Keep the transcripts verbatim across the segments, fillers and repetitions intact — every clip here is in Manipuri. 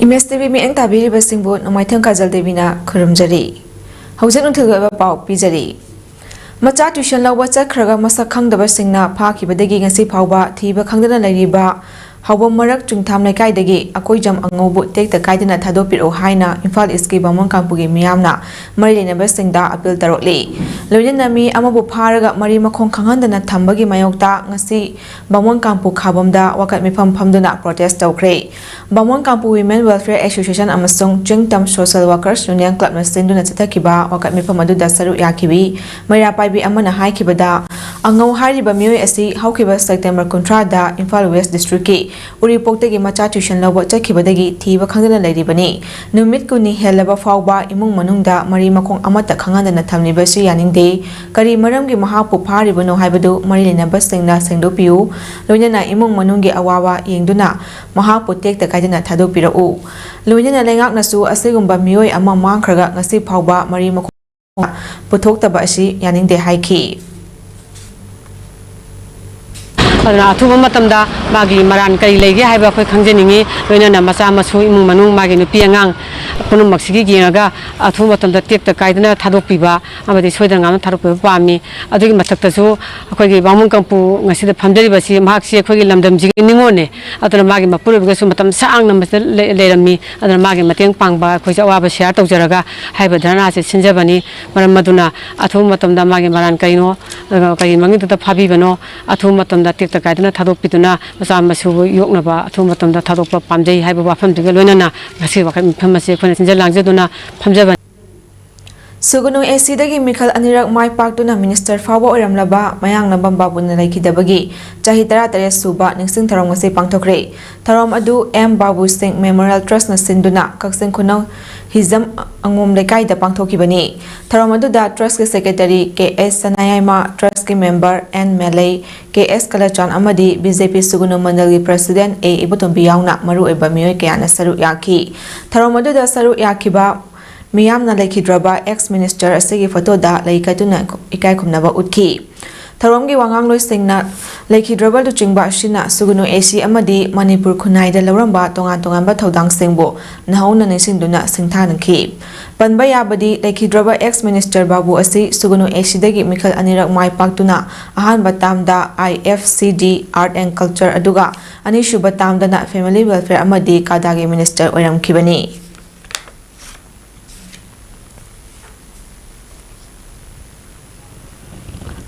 ꯑꯦꯝ ꯑꯦꯁ ꯇꯤ ꯚꯤ ꯃꯤꯠꯌꯦꯡ ꯇꯥꯕꯤꯔꯤꯕꯁꯤꯡꯕꯨ ꯅꯣꯡꯃꯥꯏꯊꯦꯝ ꯀꯥꯖꯜ ꯗꯦꯕꯤꯅ ꯈꯨꯔꯨꯝꯖꯔꯤ꯫ ꯍꯧꯖꯤꯛ ꯅꯨꯡꯊꯤꯜꯒꯤ ꯑꯣꯏꯕ ꯄꯥꯎ ꯄꯤꯖꯔꯤ꯫ ꯃꯆꯥ tuition ꯂꯧꯕ ꯆꯠꯈ꯭ꯔꯒ ꯃꯁꯛ ꯈꯪꯗꯕꯁꯤꯡꯅ ꯐꯥꯈꯤꯕꯗꯒꯤ ꯉꯁꯤ ꯐꯥꯎꯕ ꯊꯤꯕ ꯈꯪꯗꯅ ꯂꯩꯔꯤꯕ ꯍꯥꯎꯕꯝ ꯃꯔꯛ ꯆꯨꯡꯊꯥꯝ ꯂꯩꯀꯥꯏꯗꯒꯤ ꯑꯀꯣꯏꯖꯝ ꯑꯉꯧꯕꯨ ꯇꯦꯛꯇ ꯀꯥꯏꯗꯅ ꯊꯥꯗꯣꯛꯄꯤꯔꯛꯎ ꯍꯥꯏꯅ ꯏꯝꯐꯥꯜ ꯏꯁꯀꯤ ꯕꯥꯃꯣꯟ ꯀꯥꯡꯄꯨꯒꯤ ꯃꯤꯌꯥꯝꯅ ꯃꯔꯤ ꯂꯩꯅꯕꯁꯤꯡꯗ ꯑꯄꯤꯜ ꯇꯧꯔꯛꯂꯤ꯫ ꯂꯣꯏꯅꯅ ꯃꯤ ꯑꯃꯕꯨ ꯐꯥꯔꯒ ꯃꯔꯤ ꯃꯈꯣꯡ ꯈꯪꯍꯟꯗꯅ ꯊꯝꯕꯒꯤ ꯃꯥꯌꯣꯛꯇ ꯉꯁꯤ ꯕꯥꯃꯣꯟ ꯀꯥꯡꯄꯨ ꯈꯥꯕꯝꯗ ꯋꯥꯀꯠ ꯃꯤꯐꯝ ꯐꯝꯗꯨꯅ protest ꯇꯧꯈ꯭ꯔꯦ꯫ ꯕꯥꯃꯣꯟ ꯀꯥꯡꯄꯨ Women Welfare Association ꯑꯃꯁꯨꯡ ꯆꯤꯡꯇꯝ Social Workers Union Clubꯅ ꯁꯤꯟꯗꯨꯅ ꯆꯠꯊꯈꯤꯕ ꯋꯥꯀꯠ ꯃꯤꯐꯝ ꯑꯗꯨꯗ ꯁꯔꯨꯛ ꯌꯥꯈꯤꯕꯤ ꯃꯩꯔꯥ ꯄꯥꯏꯕꯤ ꯑꯃꯅ ꯍꯥꯏꯈꯤꯕꯗ, ꯑꯉꯧ ꯍꯥꯏꯔꯤꯕ ꯃꯤꯑꯣꯏ ꯑꯁꯤ ꯍꯧꯈꯤꯕ ꯁꯦꯞꯇꯦꯝꯕꯔ ꯀꯨꯟꯊ꯭ꯔꯥꯗ ꯏꯝꯐꯥꯜ West Districtꯀꯤ ꯎꯔꯤꯄꯣꯛꯇꯒꯤ ꯃꯆꯥ tuition ꯂꯧꯕ ꯆꯠꯈꯤꯕꯗꯒꯤ ꯊꯤꯕ ꯈꯪꯗꯅ ꯂꯩꯔꯤꯕꯅꯤ꯫ ꯅꯨꯃꯤꯠ ꯀꯨꯟꯅꯤ ꯍꯦꯜꯂꯕ ꯐꯥꯎꯕ ꯏꯃꯨꯡ ꯃꯅꯨꯡꯗ ꯃꯔꯤ ꯃꯈꯣꯡ ꯑꯃꯠꯇ ꯈꯪꯍꯟꯗꯅ ꯊꯝꯂꯤꯕꯁꯤ ꯌꯥꯅꯤꯡꯗꯦ꯫ ꯀꯔꯤ ꯃꯔꯝꯒꯤ ꯃꯍꯥꯛꯄꯨ ꯐꯥꯔꯤꯕꯅꯣ ꯍꯥꯏꯕꯗꯨ ꯃꯔꯤ ꯂꯩꯅꯕꯁꯤꯡꯅ ꯁꯦꯡꯗꯣꯛꯄꯤꯌꯨ꯫ ꯂꯣꯏꯅꯅ ꯏꯃꯨꯡ ꯃꯅꯨꯡꯒꯤ ꯑꯋꯥꯕ ꯌꯦꯡꯗꯨꯅ ꯃꯍꯥꯛꯄꯨ ꯇꯦꯛꯇ ꯀꯥꯏꯗꯅ ꯊꯥꯗꯣꯛꯄꯤꯔꯛꯎ꯫ ꯂꯣꯏꯅꯅ ꯂꯩꯉꯥꯛꯅꯁꯨ ꯑꯁꯤꯒꯨꯝꯕ ꯃꯤꯑꯣꯏ ꯑꯃ ꯃꯥꯡꯈ꯭ꯔꯒ ꯉꯁꯤ ꯐꯥꯎꯕ ꯃꯔꯤ ꯃꯈꯣꯡ ꯄꯨꯊꯣꯛꯇꯕ ꯑꯁꯤ ꯌꯥꯅꯤꯡꯗꯦ ꯍꯥꯏꯈꯤ꯫ ꯑꯗꯨꯅ ꯑꯊꯨꯕ ꯃꯇꯝꯗ ꯃꯥꯒꯤ ꯃꯔꯥꯟ ꯀꯔꯤ ꯂꯩꯒꯦ ꯍꯥꯏꯕ ꯑꯩꯈꯣꯏ ꯈꯪꯖꯅꯤꯡꯉꯤ꯫ ꯂꯣꯏꯅꯅ ꯃꯆꯥ ꯃꯁꯨ, ꯏꯃꯨꯡ ꯃꯅꯨꯡ, ꯃꯥꯒꯤ ꯅꯨꯄꯤ ꯑꯉꯥꯡ ꯄꯨꯝꯅꯃꯛꯁꯤꯒꯤ ꯌꯦꯡꯉꯒ ꯑꯊꯨꯕ ꯃꯇꯝꯗ ꯇꯦꯛꯇ ꯀꯥꯏꯗꯅ ꯊꯥꯗꯣꯛꯄꯤꯕ ꯑꯃꯗꯤ ꯁꯣꯏꯗꯅ ꯉꯥꯝꯅ ꯊꯥꯗꯣꯛꯄꯤꯕ ꯄꯥꯝꯃꯤ꯫ ꯑꯗꯨꯒꯤ ꯃꯊꯛꯇꯁꯨ ꯑꯩꯈꯣꯏꯒꯤ ꯕꯥꯃꯣꯟ ꯀꯥꯡꯄꯨ ꯉꯁꯤꯗ ꯐꯝꯖꯔꯤꯕꯁꯤ, ꯃꯍꯥꯛꯁꯤ ꯑꯩꯈꯣꯏꯒꯤ ꯂꯝꯗꯝꯁꯤꯒꯤ ꯅꯤꯉꯣꯜꯅꯦ꯫ ꯑꯗꯨꯅ ꯃꯥꯒꯤ ꯃꯄꯨꯔꯣꯏꯕꯒꯁꯨ ꯃꯇꯝ ꯁꯥꯡꯅ ꯃꯁꯤꯗ ꯂꯩ-, ꯂꯩꯔꯝꯃꯤ꯫ ꯑꯗꯨꯅ ꯃꯥꯒꯤ ꯃꯇꯦꯡ ꯄꯥꯡꯕ, ꯑꯩꯈꯣꯏꯁꯨ ꯑꯋꯥꯕ share ꯇꯧꯖꯔꯒ ꯍꯥꯏꯔꯤꯕ ꯙꯔꯅꯥꯁꯦ ꯁꯤꯟꯖꯕꯅꯤ꯫ ꯃꯔꯝ ꯑꯗꯨꯅ ꯑꯊꯨꯕ ꯃꯇꯝꯗ ꯃꯥꯒꯤ ꯃꯔꯥꯟ ꯀꯔꯤꯅꯣ, ꯑꯗꯨꯒ ꯀꯔꯤ ꯃꯃꯤꯡꯗꯨꯗ ꯐꯥꯕꯤꯕꯅꯣ, ꯑꯊꯨꯕ ꯃꯇꯝꯗ ꯇꯦꯛꯇ ꯀꯥꯏꯗꯅ ꯊꯥꯗꯣꯛꯄꯤꯗꯨꯅ ꯃꯆꯥ ꯃꯁꯨꯕꯨ ꯌꯣꯛꯅꯕ ꯑꯊꯨꯕ ꯃꯇꯝꯗ ꯊꯥꯗꯣꯛꯄ ꯄꯥꯝꯖꯩ ꯍꯥꯏꯕ ꯋꯥꯐꯝꯗꯨꯒ ꯂꯣꯏꯅꯅ ꯉꯁꯤ ꯋꯥꯀꯠ ꯃꯤꯐꯝ ꯑꯁꯤ ꯑꯩꯈꯣꯏꯅ ꯁꯤꯟꯖ ꯂꯥꯡꯖꯗꯨꯅ ꯐꯝꯖꯕꯅꯤ꯫ ꯁꯨꯒꯅꯨ ꯑꯦꯁꯤꯗꯒꯤ ꯃꯤꯈꯜ ꯑꯅꯤꯔꯛ ꯃꯥꯏ ꯄꯥꯛꯇꯨꯅ minister ꯐꯥꯎꯕ ꯑꯣꯏꯔꯝꯂꯕ ꯃꯌꯥꯡꯂꯝꯕꯝ ꯕꯥꯕꯨꯅ ꯂꯩꯈꯤꯗꯕꯒꯤ ꯆꯍꯤ ꯇꯔꯥꯇꯔꯦꯠ ꯁꯨꯕ ꯅꯤꯡꯁꯤꯡ ꯊꯧꯔꯝ ꯉꯁꯤ ꯄꯥꯡꯊꯣꯛꯈ꯭ꯔꯦ꯫ ꯊꯧꯔꯝ ꯑꯗꯨ ꯑꯦꯝ ꯕꯥꯕꯨ ꯁꯤꯡ Memorial Trustꯅ ꯁꯤꯟꯗꯨꯅ ꯀꯛꯆꯤꯡ ꯈꯨꯅꯧ ꯍꯤꯖꯝ ꯑꯉꯣꯝ ꯂꯩꯀꯥꯏꯗ ꯄꯥꯡꯊꯣꯛꯈꯤꯕꯅꯤ꯫ ꯊꯧꯔꯝ ꯑꯗꯨꯗ Trustꯀꯤ secretary ꯀꯦ ꯑꯦꯁ ꯁꯅꯥꯌꯥꯏꯃ, Trustꯀꯤ member N Melei, K S Kalchan ꯑꯃꯗꯤ ꯕꯤ ꯖꯦ ꯄꯤ ꯁꯨꯒꯅꯨ ꯃꯟꯗꯜꯒꯤ president ꯑꯦ ꯏꯕꯣꯇꯣꯝꯕꯤ ꯌꯥꯎꯅ ꯃꯔꯨꯑꯣꯏꯕ ꯃꯤꯑꯣꯏ ꯀꯌꯥꯅ ꯁꯔꯨꯛ ꯌꯥꯈꯤ꯫ ꯊꯧꯔꯝ ꯑꯗꯨꯗ ꯁꯔꯨꯛ ꯌꯥꯈꯤꯕ ꯃꯤꯌꯥꯝꯅ ꯂꯩꯈꯤꯗ꯭ꯔꯕ ex minister ꯑꯁꯤꯒꯤ photoꯗ ꯂꯩ ꯀꯠꯇꯨꯅ ꯏꯀꯥꯏ ꯈꯨꯝꯅꯕ ꯎꯠꯈꯤ꯫ ꯊꯧꯔꯝꯒꯤ ꯋꯥꯉꯥꯡꯂꯣꯏꯁꯤꯡꯅ ꯂꯩꯈꯤꯗ꯭ꯔꯕ ꯂꯨꯆꯤꯡꯕ ꯑꯁꯤꯅ ꯁꯨꯒꯨꯅꯨ ꯑꯦꯁꯤ ꯑꯃꯗꯤ ꯃꯅꯤꯄꯨꯔ ꯈꯨꯟꯅꯥꯏꯗ ꯂꯧꯔꯝꯕ ꯇꯣꯉꯥꯟ ꯇꯣꯉꯥꯟꯕ ꯊꯧꯗꯥꯡꯁꯤꯡꯕꯨ ꯅꯧꯍꯧꯅ ꯅꯤꯡꯁꯤꯡꯗꯨꯅ ꯁꯤꯡꯊꯥꯅꯈꯤ꯫ ꯄꯟꯕ ꯌꯥꯕꯗꯤ, ꯂꯩꯈꯤꯗ꯭ꯔꯕ ex minister ꯕꯥꯕꯨ ꯑꯁꯤ ꯁꯨꯒꯨꯅꯨ ꯑꯦꯁꯤꯗꯒꯤ ꯃꯤꯈꯜ ꯑꯅꯤꯔꯛ ꯃꯥꯏ ꯄꯥꯛꯇꯨꯅ ꯑꯍꯥꯟꯕ ꯇꯥꯝꯗ I F C D Art and Culture ꯑꯗꯨꯒ ꯑꯅꯤꯁꯨꯕ ꯇꯥꯝꯗꯅ Family Welfare ꯑꯃꯗꯤ ꯀꯥꯗꯥꯒꯤ minister ꯑꯣꯏꯔꯝꯈꯤꯕꯅꯤ꯫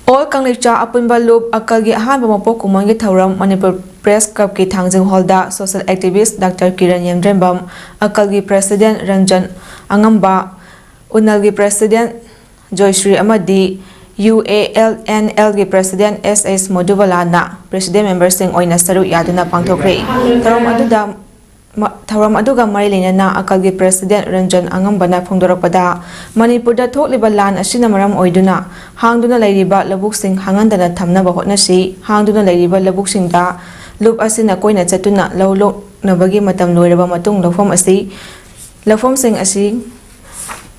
All ꯀꯪꯂꯩꯆꯥ ꯑꯄꯨꯟꯕ ꯂꯨꯞ ꯑꯀꯜꯒꯤ ꯑꯍꯥꯟꯕ ꯃꯄꯣꯛ ꯀꯨꯝꯑꯣꯟꯒꯤ ꯊꯧꯔꯝ ꯃꯅꯤꯄꯨꯔ Press Club ꯀꯤ ꯊꯥꯡꯖꯤꯡ ꯍꯣꯜꯗ social activist Doctor Kiran ꯌꯦꯝꯗ꯭ꯔꯦꯝꯕꯝ, ꯑꯀꯜꯒꯤ president Ranjan ꯑꯉꯝꯕ, ꯎꯅꯜꯒꯤ president ꯖꯣꯏꯁ꯭ꯔꯤ ꯑꯃꯗꯤ U A L N L ꯒꯤ president S S ꯃꯣꯗꯨꯕꯂꯥꯅ president member ꯁꯤꯡ ꯑꯣꯏꯅ ꯁꯔꯨꯛ ꯌꯥꯗꯨꯅ ꯄꯥꯡꯊꯣꯛꯈ꯭ꯔꯦ꯫ ꯊꯧꯔꯝ ꯑꯗꯨꯗ ꯃ-, ꯊꯧꯔꯝ ꯑꯗꯨꯒ ꯃꯔꯤ ꯂꯩꯅꯅ ꯑꯀꯜꯒꯤ president ꯔꯟꯖꯟ ꯑꯉꯝꯕꯅ ꯐꯣꯡꯗꯣꯔꯛꯄꯗ, ꯃꯅꯤꯄꯨꯔꯗ ꯊꯣꯛꯂꯤꯕ ꯂꯥꯟ ꯑꯁꯤꯅ ꯃꯔꯝ ꯑꯣꯏꯗꯨꯅ ꯍꯥꯡꯗꯨꯅ ꯂꯩꯔꯤꯕ ꯂꯧꯕꯨꯛꯁꯤꯡ ꯍꯥꯡꯍꯟꯗꯅ ꯊꯝꯅꯕ ꯍꯣꯠꯅꯁꯤ꯫ ꯍꯥꯡꯗꯨꯅ ꯂꯩꯔꯤꯕ ꯂꯧꯕꯨꯛꯁꯤꯡꯗ ꯂꯨꯞ ꯑꯁꯤꯅ ꯀꯣꯏꯅ ꯆꯠꯇꯨꯅ ꯂꯧ ꯂꯣꯛꯅꯕꯒꯤ ꯃꯇꯝ ꯂꯣꯏꯔꯕ ꯃꯇꯨꯡ ꯂꯧꯐꯝ ꯑꯁꯤ, ꯂꯧꯐꯝꯁꯤꯡ ꯑꯁꯤ,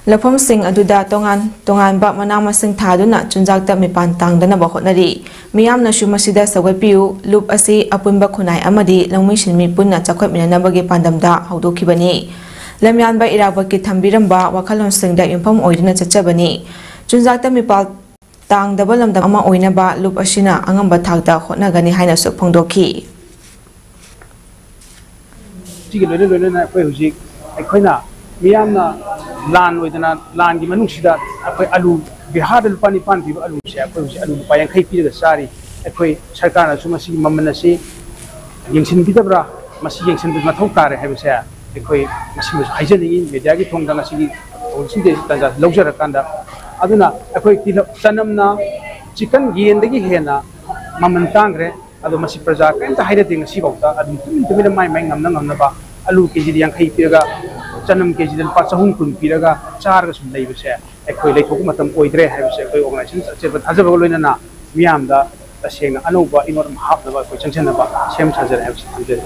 ꯂꯧꯐꯝꯁꯤꯡ ꯑꯗꯨꯗ ꯇꯣꯉꯥꯟ ꯇꯣꯉꯥꯟꯕ ꯃꯅꯥ ꯃꯁꯤꯡ ꯊꯥꯗꯨꯅ ꯆꯨꯟꯖꯥꯛꯇ ꯃꯤꯄꯥꯟ ꯇꯥꯡꯗꯅꯕ ꯍꯣꯠꯅꯔꯤ꯫ ꯃꯤꯌꯥꯝꯅꯁꯨ ꯃꯁꯤꯗ ꯁꯧꯒꯠꯄꯤꯌꯨ꯫ ꯂꯨꯞ ꯑꯁꯤ ꯑꯄꯨꯟꯕ ꯈꯨꯟꯅꯥꯏ ꯑꯃꯗꯤ ꯂꯧꯃꯤ ꯁꯤꯟꯃꯤ ꯄꯨꯟꯅ ꯆꯥꯎꯈꯠꯃꯤꯟꯅꯅꯕꯒꯤ ꯄꯥꯟꯗꯝꯗ ꯍꯧꯗꯣꯛꯈꯤꯕꯅꯤ꯫ ꯂꯝꯌꯥꯟꯕ ꯏꯔꯥꯕꯣꯠꯀꯤ ꯊꯝꯕꯤꯔꯝꯕ ꯋꯥꯈꯜꯂꯣꯟꯁꯤꯡꯗ ꯌꯨꯝꯐꯝ ꯑꯣꯏꯗꯨꯅ ꯆꯠꯆꯕꯅꯤ꯫ ꯆꯨꯟꯖꯥꯛꯇ ꯃꯤꯄꯥꯜ ꯇꯥꯡꯗꯕ ꯂꯝꯗꯝ ꯑꯃ ꯑꯣꯏꯅꯕ ꯂꯨꯞ ꯑꯁꯤꯅ ꯑꯉꯝꯕ ꯊꯥꯛꯇ ꯍꯣꯠꯅꯒꯅꯤ ꯍꯥꯏꯅꯁꯨ ꯐꯣꯡꯗꯣꯛꯈꯤ꯫ ꯁꯤꯒ ꯂꯣꯏꯅ ꯂꯣꯏꯅꯅ ꯑꯩꯈꯣꯏ ꯍꯧꯖꯤꯛ, ꯑꯩꯈꯣꯏꯅ ꯃꯤꯌꯥꯝꯅ ꯂꯥꯟ ꯑꯣꯏꯗꯅ, ꯂꯥꯟꯒꯤ ꯃꯅꯨꯡꯁꯤꯗ ꯑꯩꯈꯣꯏ ꯑꯂꯨ, ꯕꯤꯍꯥꯔꯗ ꯂꯨꯄꯥ ꯅꯤꯄꯥꯟ ꯄꯤꯕ ꯑꯂꯨꯁꯦ ꯑꯩꯈꯣꯏ ꯍꯧꯖꯤꯛ ꯑꯂꯨ ꯂꯨꯄꯥ ꯌꯥꯡꯈꯩ ꯄꯤꯔꯒ ꯆꯥꯔꯤ꯫ ꯑꯩꯈꯣꯏ ꯁꯔꯀꯥꯔꯅꯁꯨ ꯃꯁꯤꯒꯤ ꯃꯃꯜ ꯑꯁꯤ ꯌꯦꯡꯁꯤꯟꯕꯤꯗꯕ꯭ꯔꯥ? ꯃꯁꯤ ꯌꯦꯡꯁꯤꯟꯕꯤꯕ ꯃꯊꯧ ꯇꯥꯔꯦ ꯍꯥꯏꯕꯁꯦ ꯑꯩꯈꯣꯏ ꯃꯁꯤꯃꯁꯨ ꯍꯥꯏꯖꯅꯤꯡꯉꯤ꯫ Media ꯒꯤ ꯊꯣꯡꯗ ꯉꯁꯤꯒꯤ ꯊꯧꯔꯝꯁꯤꯡꯁꯦ ꯇꯥꯟꯖꯥ ꯂꯧꯖꯔꯀꯥꯟꯗ, ꯑꯗꯨꯅ ꯑꯩꯈꯣꯏ ꯇꯤꯜꯍꯧ, ꯆꯅꯝꯅ, chicken, ꯌꯦꯟꯗꯒꯤ ꯍꯦꯟꯅ ꯃꯃꯜ ꯇꯥꯡꯈ꯭ꯔꯦ꯫ ꯑꯗꯣ ꯃꯁꯤ ꯄ꯭ꯔꯖꯥ ꯀꯔꯤꯝꯇ ꯍꯥꯏꯅꯗꯦ꯫ ꯉꯁꯤꯐꯥꯎꯗ ꯑꯗꯨꯝ ꯇꯨꯃꯤꯟ ꯇꯨꯃꯤꯟꯅ ꯃꯥꯏ ꯃꯥꯏ ꯉꯝꯅ ꯉꯝꯅꯕ ꯑꯂꯨ ꯀꯦꯖꯤꯗ ꯌꯥꯡꯈꯩ ꯄꯤꯔꯒ, ꯆꯅꯝ ꯀꯦꯖꯤꯗ ꯂꯨꯄꯥ ꯆꯍꯨꯝ ꯀꯨꯟ ꯄꯤꯔꯒ ꯆꯥꯔꯒ ꯁꯨꯝ ꯂꯩꯕꯁꯦ ꯑꯩꯈꯣꯏ ꯂꯩꯊꯣꯛꯄ ꯃꯇꯝ ꯑꯣꯏꯗ꯭ꯔꯦ ꯍꯥꯏꯕꯁꯦ ꯑꯩꯈꯣꯏ organization ꯑꯆꯦꯠꯄ ꯊꯥꯖꯕꯒ ꯂꯣꯏꯅꯅ ꯃꯤꯌꯥꯝꯗ ꯇꯁꯦꯡꯅ ꯑꯅꯧꯕ ꯏꯅꯣꯠ ꯑꯃ ꯍꯥꯞꯅꯕ ꯑꯩꯈꯣꯏ ꯆꯪꯁꯤꯟꯅꯕ ꯁꯦꯝ ꯁꯥꯖꯔꯦ ꯍꯥꯏꯕꯁꯤ ꯊꯝꯖꯔꯤ꯫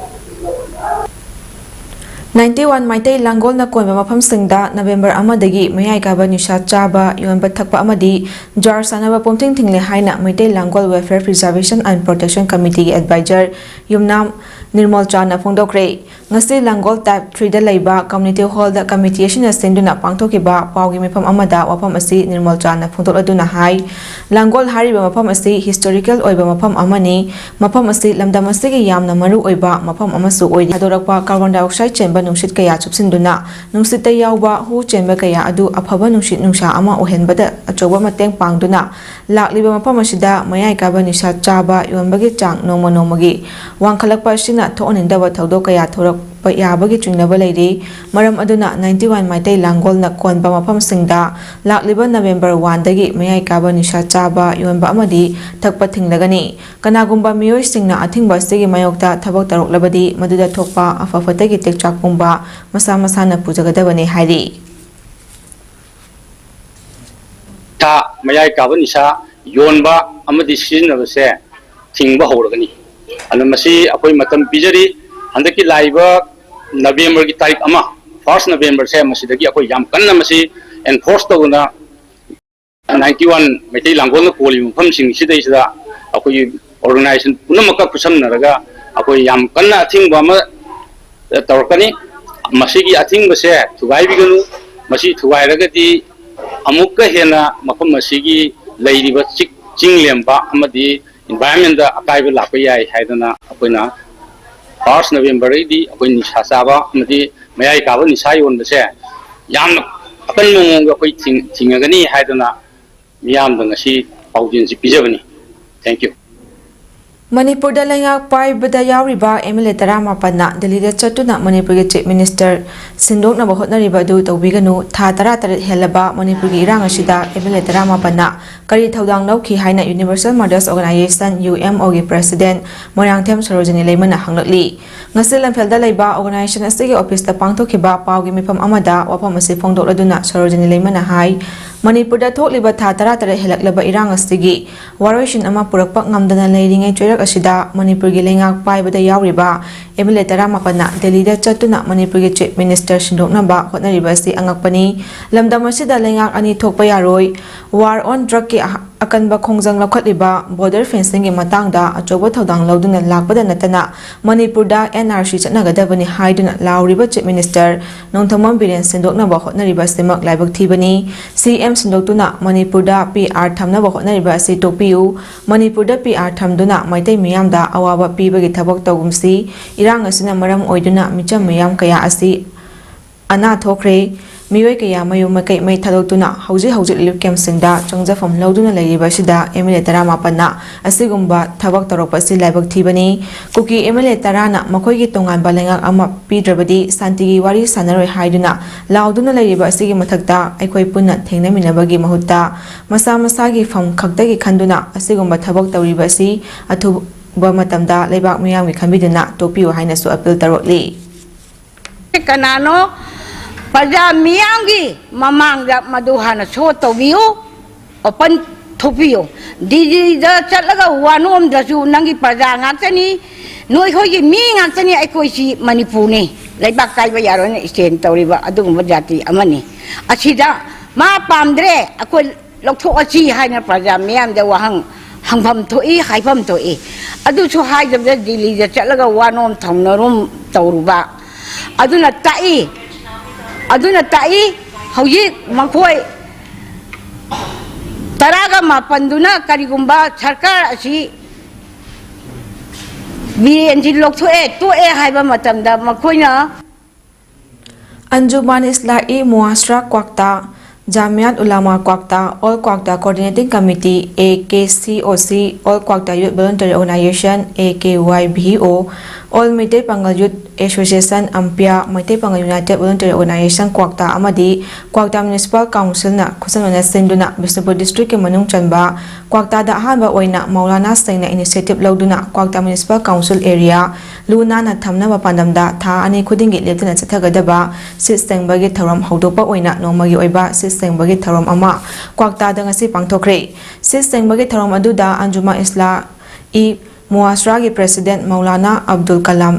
ꯅꯥꯏꯟꯇꯤ ꯋꯥꯟ ꯃꯩꯇꯩ ꯂꯥꯡꯒꯣꯜꯅ ꯀꯣꯟꯕ ꯃꯐꯝꯁꯤꯡꯗ ꯅꯕꯦꯝꯕꯔ ꯑꯃꯗꯒꯤ ꯃꯌꯥꯏ ꯀꯥꯕ ꯅꯤꯁꯥ ꯆꯥꯕ, ꯌꯣꯟꯕ, ꯊꯛꯄ ꯑꯃꯗꯤ ꯖ꯭ꯋꯥꯔ ꯁꯥꯟꯅꯕ ꯄꯨꯝꯊꯤꯡ ꯊꯤꯡꯂꯦ ꯍꯥꯏꯅ ꯃꯩꯇꯩ ꯂꯥꯡꯒꯣꯜ Welfare Preservation and Protection Committeeꯒꯤ advisor ꯌꯨꯝꯅꯥꯝ ꯅꯤꯔꯃꯜ ꯆꯥꯅ ꯐꯣꯡꯗꯣꯛꯈ꯭ꯔꯦ꯫ ꯉꯁꯤ ꯂꯥꯡꯒꯣꯜ Type threeꯗ ꯂꯩꯕ community hallꯗ committee ꯑꯁꯤꯅ ꯁꯤꯟꯗꯨꯅ ꯄꯥꯡꯊꯣꯛꯈꯤꯕ ꯄꯥꯎꯒꯤ ꯃꯤꯐꯝ ꯑꯃꯗ ꯋꯥꯐꯝ ꯑꯁꯤ ꯅꯤꯔꯃꯜ ꯆꯥꯅ ꯐꯣꯡꯗꯣꯛꯂꯗꯨꯅ ꯍꯥꯏ, ꯂꯥꯡꯒꯣꯜ ꯍꯥꯏꯔꯤꯕ ꯃꯐꯝ ꯑꯁꯤ historical ꯑꯣꯏꯕ ꯃꯐꯝ ꯑꯃꯅꯤ꯫ ꯃꯐꯝ ꯑꯁꯤ ꯂꯝꯗꯝ ꯑꯁꯤꯒꯤ ꯌꯥꯝꯅ ꯃꯔꯨ ꯑꯣꯏꯕ ꯃꯐꯝ ꯑꯃꯁꯨ ꯑꯣꯏꯔꯤ꯫ ꯊꯥꯗꯣꯔꯛꯄ carbon dioxide ꯆꯦꯟꯕ ꯅꯨꯡꯁꯤꯠ ꯀꯌꯥ ꯆꯨꯞꯁꯤꯟꯗꯨꯅ ꯅꯨꯡꯁꯤꯠꯇ ꯌꯥꯎꯕ ꯍꯨ ꯆꯦꯟꯕ ꯀꯌꯥ ꯑꯗꯨ ꯑꯐꯕ ꯅꯨꯡꯁꯤꯠ ꯅꯨꯡꯁꯥ ꯑꯃ ꯑꯣꯏꯍꯟꯕꯗ ꯑꯆꯧꯕ ꯃꯇꯦꯡ ꯄꯥꯡꯗꯨꯅ ꯂꯥꯛꯂꯤꯕ ꯃꯐꯝ ꯑꯁꯤꯗ ꯃꯌꯥꯏ ꯀꯥꯕ ꯅꯤꯁꯥ ꯆꯥꯕ, ꯌꯣꯟꯕꯒꯤ ꯆꯥꯡ ꯅꯣꯡꯃ ꯅꯣꯡꯃꯒꯤ ꯋꯥꯡꯈꯠꯂꯛꯄ ꯑꯁꯤꯅ ꯊꯣꯛꯍꯟꯅꯤꯡꯗꯕ ꯊꯧꯗꯣꯛ ꯀꯌꯥ ꯊꯣꯔꯛꯄ ꯌꯥꯕꯒꯤ ꯆꯤꯡꯅꯕ ꯂꯩꯔꯤ꯫ ꯃꯔꯝ ꯑꯗꯨꯅ ꯅꯥꯏꯟꯇꯤ ꯋꯥꯟ ꯃꯩꯇꯩ ꯂꯥꯡꯒꯣꯜꯅ ꯀꯣꯟꯕ ꯃꯐꯝꯁꯤꯡꯗ ꯂꯥꯛꯂꯤꯕ ꯅꯕꯦꯝꯕꯔ ꯋꯥꯟꯗꯒꯤ ꯃꯌꯥꯏ ꯀꯥꯕ ꯅꯤꯁꯥ ꯆꯥꯕ, ꯌꯣꯟꯕ ꯑꯃꯗꯤ ꯊꯛꯄ ꯊꯤꯡꯂꯒꯅꯤ꯫ ꯀꯅꯥꯒꯨꯝꯕ ꯃꯤꯑꯣꯏꯁꯤꯡꯅ ꯑꯊꯤꯡꯕ ꯑꯁꯤꯒꯤ ꯃꯥꯌꯣꯛꯇ ꯊꯕꯛ ꯇꯧꯔꯛꯂꯕꯗꯤ ꯃꯗꯨꯗ ꯊꯣꯛꯄ ꯑꯐ ꯐꯠꯇꯒꯤ ꯇꯦꯛꯆꯥꯛ ꯄꯨꯝꯕ ꯃꯁꯥ ꯃꯁꯥꯅ ꯄꯨꯖꯒꯗꯕꯅꯤ ꯍꯥꯏꯔꯤ꯫ ꯅꯤꯁꯥ, ꯃꯌꯥꯏ ꯀꯥꯕ ꯅꯤꯁꯥ ꯌꯣꯟꯕ ꯑꯃꯗꯤ ꯁꯤꯖꯤꯟꯅꯕꯁꯦ ꯊꯤꯡꯕ ꯍꯧꯔꯒꯅꯤ꯫ ꯑꯗꯨꯅ ꯃꯁꯤ ꯑꯩꯈꯣꯏ ꯃꯇꯝ ꯄꯤꯖꯔꯤ꯫ ꯍꯟꯗꯛꯀꯤ ꯂꯥꯛꯏꯕ ꯅꯕꯦꯝꯕꯔꯒꯤ ꯇꯥꯔꯤꯛ ꯑꯃ, first ꯅꯕꯦꯝꯕꯔꯁꯦ, ꯃꯁꯤꯗꯒꯤ ꯑꯩꯈꯣꯏ ꯌꯥꯝ ꯀꯟꯅ ꯃꯁꯤ enforce ꯇꯧꯗꯅ ꯅꯥꯏꯟꯇꯤ ꯋꯥꯟ ꯃꯩꯇꯩ ꯂꯥꯡꯒꯣꯜꯅ ꯀꯣꯜꯂꯤꯕ ꯃꯐꯝꯁꯤꯡꯁꯤꯗꯩꯁꯤꯗ ꯑꯩꯈꯣꯏꯒꯤ organization ꯄꯨꯝꯅꯃꯛꯀ ꯈꯨꯠꯁꯝꯅꯔꯒ ꯑꯩꯈꯣꯏ ꯌꯥꯝ ꯀꯟꯅ ꯑꯊꯤꯡꯕ ꯑꯃ ꯇꯧꯔꯛꯀꯅꯤ꯫ ꯃꯁꯤꯒꯤ ꯑꯊꯤꯡꯕꯁꯦ ꯊꯨꯒꯥꯏꯕꯤꯒꯅꯨ꯫ ꯃꯁꯤ ꯊꯨꯒꯥꯏꯔꯒꯗꯤ ꯑꯃꯨꯛꯀ ꯍꯦꯟꯅ ꯃꯐꯝ ꯑꯁꯤꯒꯤ ꯂꯩꯔꯤꯕ ꯆꯤꯛ-, ꯆꯤꯡ ꯂꯦꯝꯕ ꯑꯃꯗꯤ environmentꯗ ꯑꯀꯥꯏꯕ ꯂꯥꯛꯄ ꯌꯥꯏ ꯍꯥꯏꯗꯅ ꯑꯩꯈꯣꯏꯅ first ꯅꯕꯦꯝꯕꯔꯗꯒꯤꯗꯤ ꯑꯩꯈꯣꯏ ꯅꯤꯁꯥ ꯆꯥꯕ ꯑꯃꯗꯤ ꯃꯌꯥꯏ ꯀꯥꯕ ꯅꯤꯁꯥ ꯌꯣꯟꯕꯁꯦ ꯌꯥꯝꯅ ꯑꯀꯟꯕ ꯃꯑꯣꯡꯗ ꯑꯩꯈꯣꯏ ꯊꯤꯡ-, ꯊꯤꯡꯉꯒꯅꯤ ꯍꯥꯏꯗꯅ ꯃꯤꯌꯥꯝꯗ ꯉꯁꯤ ꯄꯥꯎꯖꯦꯜꯁꯤ ꯄꯤꯖꯕꯅꯤ꯫ Thank you꯫ ꯃꯅꯤꯄꯨꯔꯗ ꯂꯩꯉꯥꯛ ꯄꯥꯏꯕꯗ ꯌꯥꯎꯔꯤꯕ MLA ꯇꯔꯥꯃꯥꯄꯟꯅ ꯗꯤꯜꯂꯤꯗ ꯆꯠꯇꯨꯅ ꯃꯅꯤꯄꯨꯔꯒꯤ Chief Minister ꯁꯤꯟꯗꯣꯛꯅꯕ ꯍꯣꯠꯅꯔꯤꯕ ꯑꯗꯨ ꯇꯧꯕꯤꯒꯅꯨ꯫ ꯊꯥ ꯇꯔꯥꯇꯔꯦꯠ ꯍꯦꯜꯂꯕ ꯃꯅꯤꯄꯨꯔꯒꯤ ꯏꯔꯥꯡ ꯑꯁꯤꯗ MLA ꯇꯔꯥꯃꯥꯄꯟꯅ ꯀꯔꯤ ꯊꯧꯗꯥꯡ ꯂꯧꯈꯤ ꯍꯥꯏꯅ Universal Mothers Organization, UMOꯒꯤ President Moirangthem Sarojini ꯂꯩꯃꯅ ꯍꯪꯂꯛꯂꯤ꯫ ꯉꯁꯤ ꯂꯝꯐꯦꯜꯗ ꯂꯩꯕ organization ꯑꯁꯤꯒꯤ officeꯇ ꯄꯥꯡꯊꯣꯛꯈꯤꯕ ꯄꯥꯎꯒꯤ ꯃꯤꯐꯝ ꯑꯃꯗ ꯋꯥꯐꯝ ꯑꯁꯤ ꯐꯣꯡꯗꯣꯛꯂꯗꯨꯅ ꯁꯣꯔꯣꯖꯤꯅꯤ ꯂꯩꯃꯅ ꯍꯥꯏ, ꯃꯅꯤꯄꯨꯔꯗ ꯊꯣꯛꯂꯤꯕ ꯊꯥ ꯇꯔꯥꯇꯔꯦꯠ ꯍꯦꯜꯂꯛꯂꯕ ꯏꯔꯥꯡ ꯑꯁꯤꯒꯤ ꯋꯥꯔꯣꯏꯁꯤꯟ ꯑꯃ ꯄꯨꯔꯛꯄ ꯉꯝꯗꯅ ꯂꯩꯔꯤꯉꯩ ꯆꯩꯔꯛ ꯑꯁꯤꯗ ꯃꯅꯤꯄꯨꯔꯒꯤ ꯂꯩꯉꯥꯛ ꯄꯥꯏꯕꯗ ꯌꯥꯎꯔꯤꯕ ꯑꯦꯝ ꯑꯦꯜ ꯑꯦ ꯇꯔꯥꯃꯥꯄꯟꯅ ꯗꯦꯜꯂꯤꯗ ꯆꯠꯇꯨꯅ ꯃꯅꯤꯄꯨꯔꯒꯤ ꯆꯤꯐ ꯃꯤꯅꯤꯁꯇꯔ ꯁꯤꯟꯗꯣꯛꯅꯕ ꯍꯣꯠꯅꯔꯤꯕ ꯑꯁꯤ ꯑꯉꯛꯄꯅꯤ꯫ ꯂꯝꯗꯝ ꯑꯁꯤꯗ ꯂꯩꯉꯥꯛ ꯑꯅꯤ ꯊꯣꯛꯄ ꯌꯥꯔꯣꯏ, ꯋꯥꯔ ꯑꯣꯟ ꯗ꯭ꯔꯒꯀꯤ ꯑꯀꯟꯕ ꯈꯣꯡꯖꯪ ꯂꯧꯈꯠꯂꯤꯕ, ꯕꯣꯔꯗꯔ ꯐꯦꯟꯁꯤꯡꯒꯤ ꯃꯇꯥꯡꯗ ꯑꯆꯧꯕ ꯊꯧꯗꯥꯡ ꯂꯧꯗꯨꯅ ꯂꯥꯛꯄꯗ ꯅꯠꯇꯅ ꯃꯅꯤꯄꯨꯔꯗ ꯑꯦꯟ ꯑꯥꯔ ꯁꯤ ꯆꯠꯅꯒꯗꯕꯅꯤ ꯍꯥꯏꯗꯨꯅ ꯂꯥꯎꯔꯤꯕ ꯆꯤꯐ ꯃꯤꯅꯤꯁꯇꯔ ꯅꯣꯡꯊꯣꯝꯕꯝ ꯕꯤꯔꯦꯟ ꯁꯦꯡꯗꯣꯛꯅꯕ ꯍꯣꯠꯅꯔꯤꯕ ꯑꯁꯤꯃꯛ ꯂꯥꯏꯕꯛ ꯊꯤꯕꯅꯤ꯫ ꯁꯤ ꯑꯦꯝ ꯁꯦꯡꯗꯣꯛꯇꯨꯅ ꯃꯅꯤꯄꯨꯔꯗ ꯄꯤ ꯑꯥꯔ ꯊꯝꯅꯕ ꯍꯣꯠꯅꯔꯤꯕ ꯑꯁꯤ ꯇꯣꯛꯄꯤꯌꯨ꯫ ꯃꯅꯤꯄꯨꯔꯗ ꯄꯤ ꯑꯥꯔ ꯊꯝꯗꯨꯅ ꯃꯩꯇꯩ ꯃꯤꯌꯥꯝꯗ ꯑꯋꯥꯕ ꯄꯤꯕꯒꯤ ꯊꯕꯛ ꯇꯧꯒꯨꯝꯁꯤ꯫ ꯏꯔꯥꯡ ꯑꯁꯤꯅ ꯃꯔꯝ ꯑꯣꯏꯗꯨꯅ ꯃꯤꯆꯝ ꯃꯤꯌꯥꯝ ꯀꯌꯥ ꯑꯁꯤ ꯑꯅꯥ ꯊꯣꯛꯈ꯭ꯔꯦ꯫ ꯃꯤꯑꯣꯏ ꯀꯌꯥ ꯃꯌꯨꯝ ꯃꯀꯩ ꯃꯩ ꯊꯥꯗꯣꯛꯇꯨꯅ ꯍꯧꯖꯤꯛ ꯍꯧꯖꯤꯛ ꯔꯤꯂꯤꯐ ꯀꯦꯝꯞꯁꯤꯡꯗ ꯆꯪꯖꯐꯝ ꯂꯧꯗꯨꯅ ꯂꯩꯔꯤꯕ ꯑꯁꯤꯗ ꯑꯦꯝ ꯑꯦꯜ ꯑꯦ ꯇꯔꯥꯃꯥꯄꯟꯅ ꯑꯁꯤꯒꯨꯝꯕ ꯊꯕꯛ ꯇꯧꯔꯛꯄ ꯑꯁꯤ ꯂꯥꯏꯕꯛ ꯊꯤꯕꯅꯤ꯫ ꯀꯨꯀꯤ ꯑꯦꯝ ꯑꯦꯜ ꯑꯦ ꯇꯔꯥꯅ ꯃꯈꯣꯏꯒꯤ ꯇꯣꯉꯥꯟꯕ ꯂꯩꯉꯥꯛ ꯑꯃ ꯄꯤꯗ꯭ꯔꯕꯗꯤ ꯁꯥꯟꯇꯤꯒꯤ ꯋꯥꯔꯤ ꯁꯥꯟꯅꯔꯣꯏ ꯍꯥꯏꯗꯨꯅ ꯂꯥꯎꯗꯨꯅ ꯂꯩꯔꯤꯕ ꯑꯁꯤꯒꯤ ꯃꯊꯛꯇ ꯑꯩꯈꯣꯏ ꯄꯨꯟꯅ ꯊꯦꯡꯅꯃꯤꯟꯅꯕꯒꯤ ꯃꯍꯨꯠꯇ ꯃꯁꯥ ꯃꯁꯥꯒꯤ ꯐꯝ ꯈꯛꯇꯒꯤ ꯈꯟꯗꯨꯅ ꯑꯁꯤꯒꯨꯝꯕ ꯊꯕꯛ ꯇꯧꯔꯤꯕ ꯑꯁꯤ ꯑꯊꯨꯕ ꯃꯇꯝꯗ ꯂꯩꯕꯥꯛ ꯃꯤꯌꯥꯝꯒꯤ ꯈꯟꯕꯤꯗꯨꯅ ꯇꯣꯛꯄꯤꯌꯨ ꯍꯥꯏꯅꯁꯨ ꯑꯄꯤꯜ ꯇꯧꯔꯛꯂꯤ꯫ ꯀꯅꯥꯅꯣ? ꯄ꯭ꯔꯖꯥ ꯃꯤꯌꯥꯝꯒꯤ ꯃꯃꯥꯡꯗ ꯃꯗꯨ ꯍꯥꯟꯅ ꯁꯣ ꯇꯧꯕꯤꯌꯨ, ꯑꯣꯄꯟ ꯊꯣꯛꯄꯤꯌꯨ꯫ ꯗꯤꯜꯂꯤꯗ ꯆꯠꯂꯒ ꯋꯥꯅꯣꯝꯗꯁꯨ ꯅꯪꯒꯤ ꯄ꯭ꯔꯖꯥ ꯉꯥꯛꯇꯅꯤ, ꯅꯣꯏꯈꯣꯏꯒꯤ ꯃꯤ ꯉꯥꯛꯇꯅꯤ꯫ ꯑꯩꯈꯣꯏꯁꯤ ꯃꯅꯤꯄꯨꯔꯅꯤ, ꯂꯩꯕꯥꯛ ꯀꯥꯏꯕ ꯌꯥꯔꯣꯏꯅ ꯁ꯭ꯇꯦꯟ ꯇꯧꯔꯤꯕ ꯑꯗꯨꯒꯨꯝꯕ ꯖꯥꯇꯤ ꯑꯃꯅꯤ꯫ ꯑꯁꯤꯗ ꯃꯥ ꯄꯥꯝꯗ꯭ꯔꯦ, ꯑꯩꯈꯣꯏ ꯂꯧꯊꯣꯛꯑꯁꯤ ꯍꯥꯏꯅ ꯄ꯭ꯔꯖꯥ ꯃꯤꯌꯥꯝꯗ ꯋꯥꯍꯪ ꯍꯪꯐꯝ ꯊꯣꯛꯏ, ꯍꯥꯏꯐꯝ ꯊꯣꯛꯏ꯫ ꯑꯗꯨꯁꯨ ꯍꯥꯏꯗꯕꯗ ꯗꯤꯜꯂꯤꯗ ꯆꯠꯂꯒ ꯋꯥꯅꯣꯝ ꯊꯧꯅꯔꯨꯝ ꯇꯧꯔꯨꯕ꯫ ꯑꯗꯨꯅ ꯇꯥꯛꯏ, ꯑꯗꯨꯅ ꯇꯥꯛꯏ, ꯍꯧꯖꯤꯛ ꯃꯈꯣꯏ ꯇꯔꯥꯒ ꯃꯥꯄꯟꯗꯨꯅ ꯀꯔꯤꯒꯨꯝꯕ ꯁꯔꯀꯥꯔ ꯑꯁꯤ ꯕꯤꯔꯦꯟꯁꯤ ꯂꯧꯊꯣꯛꯑꯦ, ꯇꯣꯛꯑꯦ ꯍꯥꯏꯕ ꯃꯇꯝꯗ ꯃꯈꯣꯏꯅ ꯑꯟꯖꯨꯃꯥꯟ ꯏꯁꯂꯥꯍꯤ ꯃꯨꯑꯥꯁꯔꯥ ꯀ꯭ꯋꯥꯛꯇꯥ, ꯖꯥꯃꯤꯌꯥꯠ ꯎꯂꯥꯃꯥ ꯀ꯭ꯋꯥꯛꯇꯥ, ꯑꯣꯜ ꯀ꯭ꯋꯥꯛꯇꯥ coordinating committee, A K C ꯑꯣ C, all Kwakta youth voluntary organisation, A K Y V O, all Meitei Pangal youth association, ꯑꯝꯄꯤꯌꯥ, Meitei Pangal united voluntary organisation Kwakta ꯑꯃꯗꯤ ꯀ꯭ꯋꯥꯛꯇꯥ ꯃ꯭ꯌꯨꯅꯤꯁꯤꯄꯥꯜ ꯀꯥꯎꯟꯁꯤꯜꯅ ꯈꯨꯠꯁꯝꯅꯅ ꯁꯤꯟꯗꯨꯅ ꯕꯤꯁꯅꯨꯄꯨꯔ ꯗꯤꯁꯇ꯭ꯔꯤꯛꯀꯤ ꯃꯅꯨꯡ ꯆꯟꯕ ꯀ꯭ꯋꯥꯛꯇꯥꯗ ꯑꯍꯥꯟꯕ ꯑꯣꯏꯅ ꯃꯧꯂꯥꯅꯥꯁꯤꯡꯅ ꯏꯅꯤꯁꯤꯌꯦꯇꯤꯚ ꯂꯧꯗꯨꯅ ꯀ꯭ꯋꯥꯛꯇꯥ ꯃ꯭ꯌꯨꯅꯤꯁꯤꯄꯥꯜ ꯀꯥꯎꯟꯁꯤꯜ ꯑꯦꯔꯤꯌꯥ ꯂꯨ ꯅꯥꯟꯅ ꯊꯝꯅꯕ ꯄꯥꯟꯗꯝꯗ ꯊꯥ ꯑꯅꯤ ꯈꯨꯗꯤꯡꯒꯤ ꯂꯦꯞꯇꯅ ꯆꯠꯊꯒꯗꯕ ꯁꯤꯠ ꯁꯦꯡꯕꯒꯤ ꯊꯧꯔꯝ ꯍꯧꯗꯣꯛꯄ ꯑꯣꯏꯅ ꯅꯣꯡꯃꯒꯤ ꯑꯣꯏꯕ ꯁꯤꯠ ꯁꯦꯡꯕꯒꯤ ꯊꯧꯔꯝ ꯑꯃ ꯀ꯭ꯋꯥꯛꯇꯥꯗ ꯉꯁꯤ ꯄꯥꯡꯊꯣꯛꯈ꯭ꯔꯦ꯫ ꯁꯤꯠ ꯁꯦꯡꯕꯒꯤ ꯊꯧꯔꯝ ꯑꯗꯨꯗ ꯑꯟꯖꯨꯃꯥ ꯏꯁꯂꯥ ꯏ ꯃꯨꯑꯥꯁꯔꯥꯒꯤ president Maulana Abdul Kalam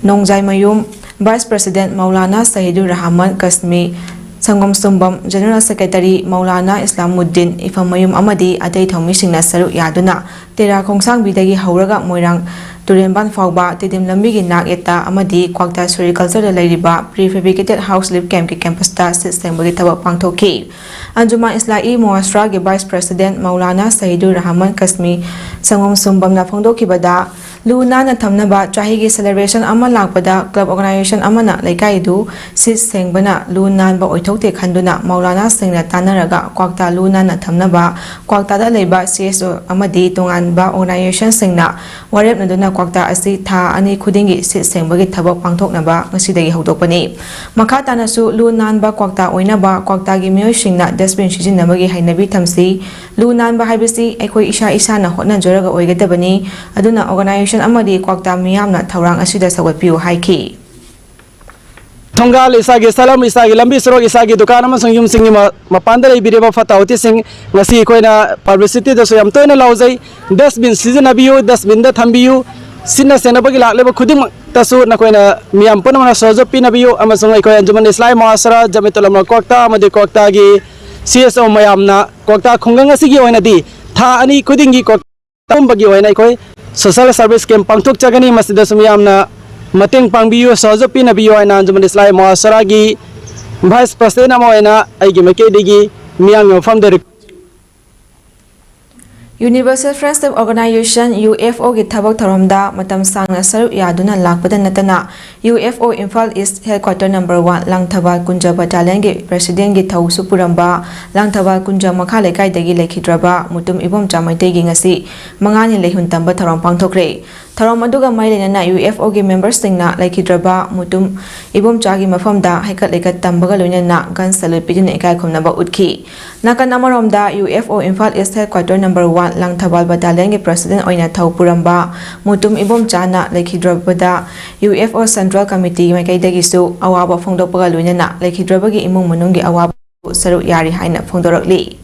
Nongjaimayum, vice president Maulana Shahidur Rahman Kasmi, ꯁꯪꯒꯣꯝ ꯁꯨꯝꯕꯝ ꯖꯦꯅꯔꯦꯜ ꯁꯦꯀ꯭ꯔꯦꯇꯔꯤ ꯃꯧꯂꯥꯅꯥ ꯏꯁꯂꯥꯃꯨꯗꯗꯤꯟ ꯏꯐꯝꯃꯌꯨꯝ ꯑꯃꯗꯤ ꯑꯇꯩ ꯊꯧꯃꯤꯁꯤꯡꯅ ꯁꯔꯨꯛ ꯌꯥꯗꯨꯅ ꯇꯦꯔꯥ ꯈꯣꯡꯁꯥꯡꯕꯤꯗꯒꯤ ꯍꯧꯔꯒ ꯃꯣꯏꯔꯥꯡ ꯇꯨꯔꯦꯟꯕꯥꯟ ꯐꯥꯎꯕ ꯇꯤꯗꯤꯝ ꯂꯝꯕꯤꯒꯤ ꯅꯥꯛ ꯌꯦꯠꯇ ꯑꯃꯗꯤ ꯀ꯭ꯋꯥꯛꯇꯥ ꯁꯦꯔꯤꯀꯜꯆꯔꯗ ꯂꯩꯔꯤꯕ ꯄ꯭ꯔꯤ ꯐꯦꯕ꯭ꯔꯤꯀꯦꯇꯦꯗ ꯍꯥꯎꯁ ꯂꯤꯐ ꯀꯦꯝꯞꯀꯤ ꯀꯦꯝꯄꯁꯇ ꯁꯤꯠ ꯁꯦꯡꯕꯒꯤ ꯊꯕꯛ ꯄꯥꯡꯊꯣꯛꯈꯤ꯫ ꯑꯟꯖꯨꯃꯥ ꯏꯁꯂꯥ ꯏ ꯃꯨꯑꯥꯁꯔꯥꯒꯤ ꯚꯥꯏꯁ ꯄ꯭ꯔꯦꯁꯤꯗꯦꯟꯠ ꯃꯧꯂꯥꯅꯥ ꯁꯍꯤꯗꯨꯔ ꯔꯍꯃꯟ ꯀꯁꯃꯤ ꯁꯪꯒꯣꯝ ꯁꯨꯝꯕꯝꯅ ꯐꯣꯡꯗꯣꯛꯈꯤꯕꯗ, ꯂꯨ ꯅꯥꯟꯅ ꯊꯝꯅꯕ ꯆꯍꯤꯒꯤ ꯁꯦꯂꯦꯕ꯭ꯔꯦꯁꯟ ꯑꯃ ꯂꯥꯛꯄꯗ ꯀ꯭ꯂꯕ ꯑꯣꯔꯒꯅꯥꯏꯖꯦꯁꯟ ꯑꯃꯅ ꯂꯩꯀꯥꯏꯗꯨ ꯁꯤꯠ ꯁꯦꯡꯕꯅ ꯂꯨ ꯅꯥꯟꯕ ꯑꯣꯏꯊꯣꯛꯇꯦ ꯈꯟꯗꯨꯅ ꯃꯧꯂꯥꯅꯥꯁꯤꯡꯅ ꯇꯥꯟꯅꯔꯒ ꯀ꯭ꯋꯥꯛꯇꯥ ꯂꯨ ꯅꯥꯟꯅ ꯊꯝꯅꯕ ꯀ꯭ꯋꯥꯛꯇꯥꯗ ꯂꯩꯕ ꯁꯤ ꯑꯦꯁ ꯑꯣ ꯑꯃꯗꯤ ꯇꯣꯉꯥꯟꯕ ꯑꯣꯔꯒꯅꯥꯏꯖꯦꯁꯟꯁꯤꯡꯅ ꯋꯥꯔꯦꯞꯅꯗꯨꯅ ꯀ꯭ꯋꯥꯛꯇꯥ ꯑꯁꯤ ꯊꯥ ꯑꯅꯤ ꯈꯨꯗꯤꯡꯒꯤ ꯁꯤꯠ ꯁꯦꯡꯕꯒꯤ ꯊꯕꯛ ꯄꯥꯡꯊꯣꯛꯅꯕ ꯉꯁꯤꯗꯒꯤ ꯍꯧꯗꯣꯛꯄꯅꯤ꯫ ꯃꯈꯥ ꯇꯥꯅꯁꯨ ꯂꯨ ꯅꯥꯟꯕ ꯀ꯭ꯋꯥꯛꯇꯥ ꯑꯣꯏꯅꯕ ꯀ꯭ꯋꯥꯛꯇꯥꯒꯤ ꯃꯤꯑꯣꯏꯁꯤꯡꯅ ꯗꯁꯕꯤꯟ ꯁꯤꯖꯤꯟꯅꯕꯒꯤ ꯍꯩꯅꯕꯤ ꯊꯝꯁꯤ꯫ ꯂꯨ ꯅꯥꯟꯕ ꯍꯥꯏꯕꯁꯤ ꯑꯩꯈꯣꯏ ꯏꯁꯥ ꯏꯁꯥꯅ ꯍꯣꯠꯅꯖꯔꯒ ꯑꯣꯏꯒꯗꯕꯅꯤ꯫ ꯑꯗꯨꯅ ꯑꯣꯔꯒꯅꯥꯏꯖꯦꯁꯟ ꯑꯃꯗꯤ ꯀ꯭ꯋꯥꯛꯇꯥ ꯃꯤꯌꯥꯝꯅ ꯊꯧꯔꯥꯡ ꯑꯁꯤꯗ ꯁꯧꯒꯠꯄꯤꯌꯨ ꯍꯥꯏꯈꯤ꯫ ꯊꯣꯡꯒꯥꯜ, ꯏꯁꯥꯒꯤ ꯁꯂꯝ, ꯏꯁꯥꯒꯤ ꯂꯝꯕꯤ ꯁꯣꯔꯣꯛ, ꯏꯁꯥꯒꯤ ꯗꯨꯀꯥꯟ ꯑꯃꯁꯨꯡ ꯌꯨꯝꯁꯤꯡꯒꯤ ꯃ-, ꯃꯄꯥꯟꯗ ꯂꯩꯕꯤꯔꯤꯕ ꯐꯠꯇ ꯍꯥꯎꯊꯤꯁꯤꯡ ꯉꯁꯤ ꯑꯩꯈꯣꯏꯅ ꯄꯕ꯭ꯂꯤꯁꯤꯇꯤꯗꯁꯨ ꯌꯥꯝ ꯇꯣꯏꯅ ꯂꯥꯎꯖꯩ, ꯗꯁꯕꯤꯟ ꯁꯤꯖꯤꯟꯅꯕꯤꯌꯨ, ꯗꯁꯕꯤꯟꯗ ꯊꯝꯕꯤꯌꯨ꯫ ꯁꯤꯠꯅ ꯁꯦꯡꯅꯕꯒꯤ ꯂꯥꯛꯂꯤꯕ ꯈꯨꯗꯤꯡꯃꯛꯇꯁꯨ ꯅꯈꯣꯏꯅ ꯃꯤꯌꯥꯝ ꯄꯨꯝꯅꯃꯛꯅ ꯁꯍꯖꯣꯒ ꯄꯤꯅꯕꯤꯌꯨ, ꯑꯃꯁꯨꯡ ꯑꯩꯈꯣꯏ ꯑꯟꯖꯨꯃꯟ ꯏꯁꯂꯥꯍꯤ ꯃꯨꯑꯥꯁꯔꯥ ꯖꯃꯤꯌꯇꯨꯜ ꯎꯂꯃꯥ ꯀ꯭ꯋꯥꯛꯇꯥ ꯑꯃꯗꯤ ꯀ꯭ꯋꯥꯛꯇꯥꯒꯤ ꯁꯤ ꯑꯦꯁ ꯑꯣ ꯃꯌꯥꯝꯅ ꯀ꯭ꯋꯥꯛꯇꯥ ꯈꯨꯡꯒꯪ ꯑꯁꯤꯒꯤ ꯑꯣꯏꯅꯗꯤ ꯊꯥ ꯑꯅꯤ ꯈꯨꯗꯤꯡꯒꯤ ꯀ꯭ꯋꯥꯛꯇꯥ ꯄꯨꯝꯕꯒꯤ ꯑꯣꯏꯅ ꯑꯩꯈꯣꯏ ꯁꯣꯁꯤꯌꯦꯜ ꯁꯔꯚꯤꯁ ꯀꯦꯝꯞ ꯄꯥꯡꯊꯣꯛꯆꯒꯅꯤ꯫ ꯃꯁꯤꯗꯁꯨ ꯃꯤꯌꯥꯝꯅ ꯃꯇꯦꯡ ꯄꯥꯡꯕꯤꯌꯨ, ꯁꯍꯖꯣꯒ ꯄꯤꯅꯕꯤꯌꯨ ꯍꯥꯏꯅ ꯑꯟꯖꯨꯃꯟ ꯏꯁꯂꯥꯍꯤ ꯃꯨꯑꯥꯁꯔꯥꯒꯤ ꯚꯥꯏꯁ ꯄ꯭ꯔꯁꯤꯗꯦꯟꯠ ꯑꯃ ꯑꯣꯏꯅ ꯑꯩꯒꯤ ꯃꯥꯏꯀꯩꯗꯒꯤ ꯃꯤꯌꯥꯝꯒꯤ ꯃꯐꯝꯗ ꯔꯤ- Universal Friendship Organization, U F ꯑꯣꯒꯤ ꯊꯕꯛ ꯊꯧꯔꯝꯗ ꯃꯇꯝ ꯁꯥꯡꯅ ꯁꯔꯨꯛ ꯌꯥꯗꯨꯅ ꯂꯥꯛꯄꯗ ꯅꯠꯇꯅ, U F O Imphal east headquarter number one Langthabal ꯀꯨꯟꯖ ꯕꯠꯇꯥꯂꯤꯌꯟꯒꯤ ꯄ꯭ꯔꯦꯁꯤꯗꯦꯟꯠꯀꯤ ꯊꯧꯁꯨ ꯄꯨꯔꯝꯕ Langthabal ꯀꯨꯟꯖ ꯃꯈꯥ ꯂꯩꯀꯥꯏꯗꯒꯤ ꯂꯩꯈꯤꯗ꯭ꯔꯕ ꯃꯨꯇꯨꯝ ꯏꯕꯣꯝꯆꯥ ꯃꯩꯇꯩꯒꯤ ꯉꯁꯤ ꯃꯉꯥꯅꯤ ꯂꯩꯍꯨꯟ ꯇꯝꯕ ꯊꯧꯔꯝ ꯄꯥꯡꯊꯣꯛꯈ꯭ꯔꯦ꯫ ꯊꯧꯔꯝ ꯑꯗꯨꯒ ꯃꯔꯤ ꯂꯩꯅꯅ ꯌꯨ ꯑꯦꯐ ꯑꯣꯒꯤ ꯃꯦꯝꯕꯔꯁꯤꯡꯅ ꯂꯩꯈꯤꯗ꯭ꯔꯕ ꯃꯨꯇꯨꯝ ꯏꯕꯣꯝꯆꯥꯒꯤ ꯃꯐꯝꯗ ꯍꯩꯀꯠ ꯂꯩꯀꯠ ꯇꯝꯕꯒ ꯂꯣꯏꯅꯅ ꯒꯟ ꯁꯦꯂ꯭ꯌꯨꯠ ꯄꯤꯗꯨꯅ ꯏꯀꯥꯏ ꯈꯨꯝꯅꯕ ꯎꯠꯈꯤ꯫ ꯅꯥꯀꯟ ꯑꯃꯔꯣꯝꯗ, U F O Imphal east headquarter number one Langthabal ꯕꯠꯇꯥꯂꯤꯌꯟꯒꯤ ꯄ꯭ꯔꯁꯤꯗꯦꯟꯠ ꯑꯣꯏꯅ ꯊꯧ ꯄꯨꯔꯝꯕ ꯃꯨꯇꯨꯝ ꯏꯕꯣꯝꯆꯥꯅ ꯂꯩꯈꯤꯗ꯭ꯔꯕꯗ U F O central committee ꯃꯥꯏꯀꯩꯗꯒꯤꯁꯨ ꯑꯋꯥꯕ ꯐꯣꯡꯗꯣꯛꯄꯒ ꯂꯣꯏꯅꯅ ꯂꯩꯈꯤꯗ꯭ꯔꯕꯒꯤ ꯏꯃꯨꯡ ꯃꯅꯨꯡꯒꯤ ꯑꯋꯥꯕ ꯁꯔꯨꯛ ꯌꯥꯔꯤ ꯍꯥꯏꯅ ꯐꯣꯡꯗꯣꯔꯛꯂꯤ꯫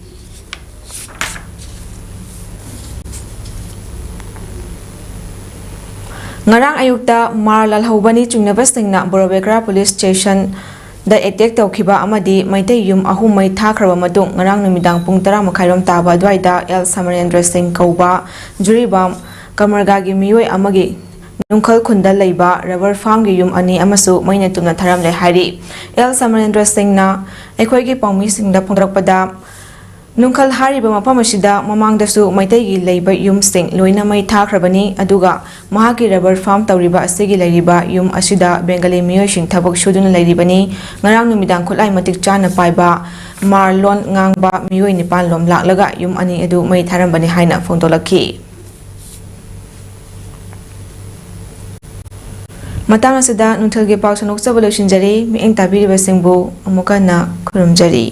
ꯉꯔꯥꯡ ꯑꯌꯨꯛꯇ ꯃꯥꯔ ꯂꯥꯜꯍꯧꯕꯅꯤ ꯆꯤꯡꯅꯕꯁꯤꯡꯅ ꯕꯣꯔꯣꯕꯦꯀ꯭ꯔꯥ ꯄꯨꯂꯤꯁ ꯁ꯭ꯇꯦꯁꯟꯗ ꯑꯦꯇꯦꯛ ꯇꯧꯈꯤꯕ ꯑꯃꯗꯤ ꯃꯩꯇꯩ ꯌꯨꯝ ꯑꯍꯨꯝ ꯃꯩ ꯊꯥꯈ꯭ꯔꯕ ꯃꯇꯨꯡ, ꯉꯔꯥꯡ ꯅꯨꯃꯤꯗꯥꯡ ꯄꯨꯡ ꯇꯔꯥ ꯃꯈꯥꯏꯔꯣꯝ ꯇꯥꯕ ꯑꯗꯨꯋꯥꯏꯗ ꯑꯦꯜ ꯁꯃꯔꯦꯟꯗ꯭ꯔ ꯁꯤꯡ ꯀꯧꯕ ꯖꯨꯔꯤꯕꯥꯝ ꯀꯃꯔꯒꯥꯒꯤ ꯃꯤꯑꯣꯏ ꯑꯃꯒꯤ ꯅꯨꯡꯈꯜ ꯈꯨꯟꯗ ꯂꯩꯕ ꯔꯕꯔ ꯐꯥꯔꯝꯒꯤ ꯌꯨꯝ ꯑꯅꯤ ꯑꯃꯁꯨ ꯃꯩꯅ ꯇꯨꯝꯅ ꯊꯥꯔꯝꯂꯦ ꯍꯥꯏꯔꯤ꯫ ꯑꯦꯜ ꯁꯃꯔꯦꯟꯗ꯭ꯔ ꯁꯤꯡꯅ ꯑꯩꯈꯣꯏꯒꯤ ꯄꯥꯎꯃꯤꯁꯤꯡꯗ ꯐꯣꯡꯗꯣꯔꯛꯄꯗ, ꯅꯨꯡꯈꯜ ꯍꯥꯏꯔꯤꯕ ꯃꯐꯝ ꯑꯁꯤꯗ ꯃꯃꯥꯡꯗꯁꯨ ꯃꯩꯇꯩꯒꯤ ꯂꯩꯕ ꯌꯨꯝꯁꯤꯡ ꯂꯣꯏꯅ ꯃꯩ ꯊꯥꯈ꯭ꯔꯕꯅꯤ, ꯑꯗꯨꯒ ꯃꯍꯥꯛꯀꯤ ꯔꯕꯔ ꯐꯥꯔꯝ ꯇꯧꯔꯤꯕ ꯑꯁꯤꯒꯤ ꯂꯩꯔꯤꯕ ꯌꯨꯝ ꯑꯁꯤꯗ ꯕꯦꯡꯒꯂꯤ ꯃꯤꯑꯣꯏꯁꯤꯡ ꯊꯕꯛ ꯁꯨꯗꯨꯅ ꯂꯩꯔꯤꯕꯅꯤ꯫ ꯉꯔꯥꯡ ꯅꯨꯃꯤꯗꯥꯡ ꯈꯨꯠꯂꯥꯏ ꯃꯇꯤꯛ ꯆꯥꯅ ꯄꯥꯏꯕ ꯃꯥꯔ ꯂꯣꯟ ꯉꯥꯡꯕ ꯃꯤꯑꯣꯏ ꯅꯤꯄꯥꯟ ꯂꯣꯝ ꯂꯥꯛꯂꯒ ꯌꯨꯝ ꯑꯅꯤ ꯑꯗꯨ ꯃꯩ ꯊꯥꯔꯝꯕꯅꯤ ꯍꯥꯏꯅ ꯐꯣꯡꯗꯣꯛꯂꯛꯈꯤ꯫ ꯃꯇꯥꯡ ꯑꯁꯤꯗ ꯅꯨꯡꯊꯤꯜꯒꯤ ꯄꯥꯎ ꯁꯟꯗꯣꯛꯆꯕ ꯂꯣꯏꯁꯤꯟꯖꯔꯤ꯫ ꯃꯤꯠꯌꯦꯡ ꯇꯥꯕꯤꯔꯤꯕꯁꯤꯡꯕꯨ ꯑꯃꯨꯛꯀ ꯍꯟꯅ ꯈꯨꯔꯨꯝꯖꯔꯤ꯫